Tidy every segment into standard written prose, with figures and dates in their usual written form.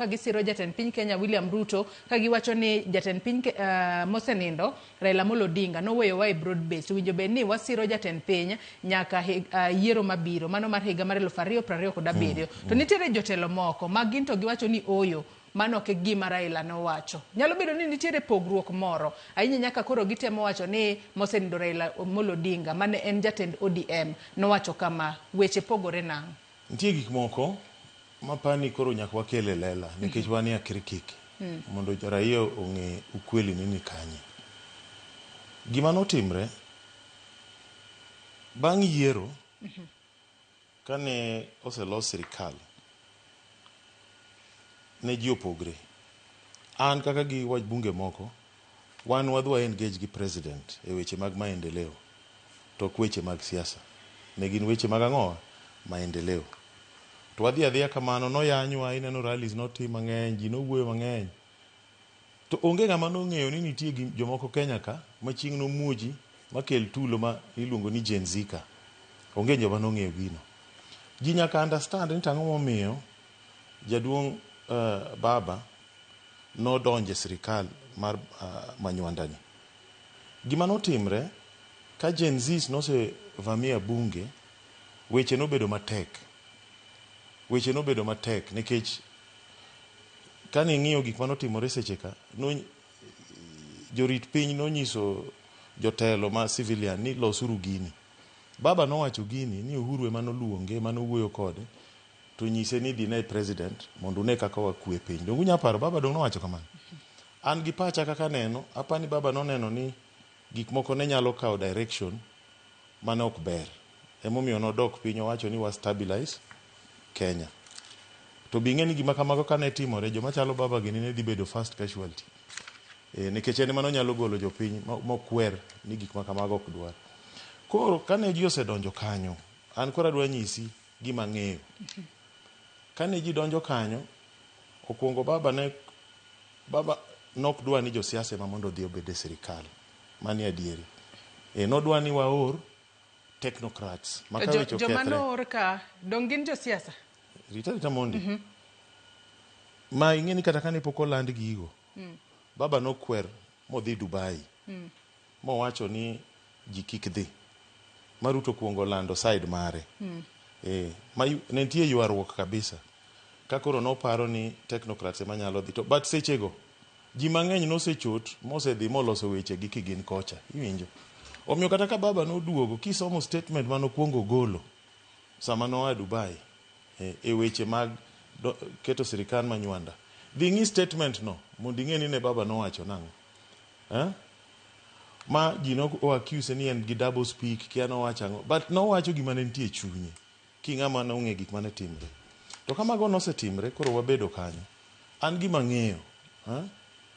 Ka gisiro jatend piny Kenya William Ruto ka giwacho ni jatend piny mosenindo Raila Amolo Odinga noweyowa e broad base, owinjo bed ni wasiro jatend piny nyaka yiero mabiro mano mar higa mar 2027. To nitiere jotelo moko ma gin to giwacho ni ooyo, mano ok e gima Raila nowacho. Nyalo bedo ni nitiere pogruok moro ahinya nyaka koro gitemo wacho ni mosenindo Raila Amolo Odinga mane en jatend ODM nowacho kama, weche pogore nang'o? Nitie gik moko mapani koro nyaka wakel e lela nikech wan e akirikiki mondo raia ong'e ukweli ni ni kanye. Gima notimre bang' yiero kane oselos sirikal ne ji opogre. An kaka gi wabunge moko wan wadhi wa engage gi president e weche mag maendeleo to ok weche mag siasa. Ne gin weche mag ang'owa? Maendeleo. To wadhi adhiya kamano, noyanywa, ineno rallies notim mang'eny, ji nowuoyo mang'eny. To onge ng'ama nong'eyo ni nitie jomoko Kenya ka ma chieng' nomuoji makel tulo ma iluongo ni Gen Z ka. Onge joma nong'eyo gino. Ji nyaka understand ni tang'o momiyo jaduong' baba nodonjo e sirikal mar Manywanda ni. Gima notimre ka Gen Zs nosevamia bunge, weche nobedo matek. Weche nobedo matek nikech kane ing'iyo gik manotimore seche ka, jorit piny nonyiso jotelo ma civilian ni losuru gini. Baba nowacho gini ni Uhuru ema noluonge, ema nowuoyo kode to nyise ni dhi ne president mondo une kaka wakwe piny. Donge unya paro baba dong nowacho kamano? An gi pacha kaka neno, apani baba noneno ni gik moko ne nyalo kawo direction mane ok ber. Emomiyo nodok piny owacho ni wa stabilize Kenya. To bi ing'e ni gima kamago kane timore, joma chalo baba gini ne dhi bedo first casualty. Nikech en ema nonyalo golo jopiny mokwer ni gik ma kamago ok dwar. Koro kane ji osedonjo kanyo, an koro adwa nyisi gima ang'eyo. Kane ji donjo kanyo, okwongo baba ne baba nok dwa ni josiasa ema mondo odhi obed e sirikal. Mani adieri. Nodwa ni waor technocrats ma ka weche Joma okethre. noor ka dong gin josiasa? Rita rita mondi. Ma ing'e ni kata kane pok oland gigo, baba nokwer modhi Dubai. Mowacho ni ji kik dhi. Ma Ruto okuongo lando side mare. Ma ne nitie ywaruok kabisa. Ka koro noparo ni technocrats ema nyalo dhi. To but sechego, ji mang'eny nosechot mosedhi moloso weche gi kigin kocha. Iwinjo? Omiyo kata ka baba noduogo, kisomo statement manokuongo golo sama noa Dubai e weche mag keto sirikal Manywanda. Dhi ing'i statement no mondo ing'e ni ne baba nowacho nang'o. Ma ji no o accuse ni en gi double speak, kia nowacho ang'o. But nowacho gima ne nitie e chunye. Ki ng'ama nong'e gik mane timre. To ka mago nosetimre, koro wabedo kanyo. An gima ang'eyo,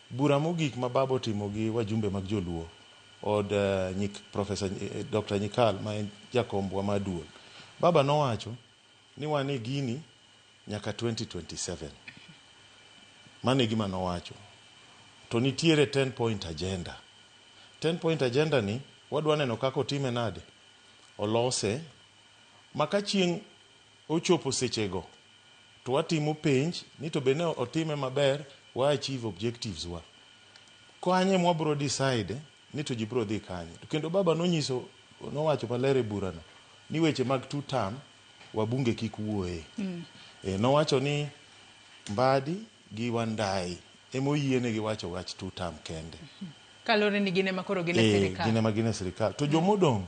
bura mogik ma baba otimo gi wajumbe mag joluo, od Professor Dr. Nyikal ma en jakombwa mar duol. Baba nowacho ni wan e gini nyaka 2027. Mano e gima nowacho. To nitiere 10 point agenda. 10 point agenda ni wadwa neno kaka otime nade? Olose ma ka chieng' ochopo sechego to watimo penj ni to be ne otime maber wa achieve objectives wa. Kanye mwabro decide ni to ji bro dhi kanye. To kendo baba nonyiso nowacho maler e burano ni weche mag two term wabunge kik wuoye. Nowacho ni Mbadi gi Wandayi emoyienegi wacho wach two term kende. Kaluwore ni gin ema koro gin e sirikal. Gin ema gin e sirikal. To jomodong'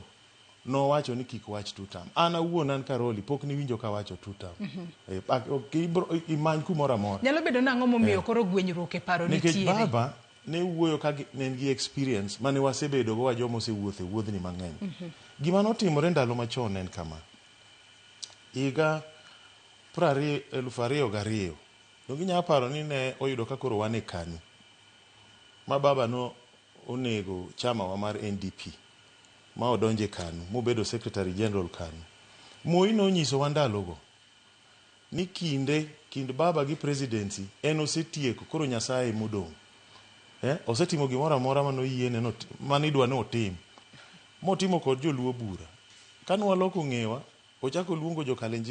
nowacho ni kik wach two term. An awuon an Karoli pok niwinjo ka wacho two term. Imany kumoro amora. Nyalo bedo nang'o momiyo koro gwenyruok e paro Nikech nitiere? baba ne wuoyo ka ne en gi experience mane wasebedo go wa joma osewuotho e wuodhni mang'eny. Gima notimore ndalo machon en kama. Higa 2002, donge inyalo paro ni ne oyudo ka koro wan e KANU. Ma baba no onego chama wa mar NDP ma odonjo e KANU mobedo Secretary General KANU. Moi nonyisowa ndalogo ni kinde kind baba gi presidency en osetieko koro Nyasaye modong'. Osetimo gimoro amora manoyiene manidwa ni otim. Motimo kod joluo bura. Kane waloko ng'ewa, ochako luongo jo Kalenjin.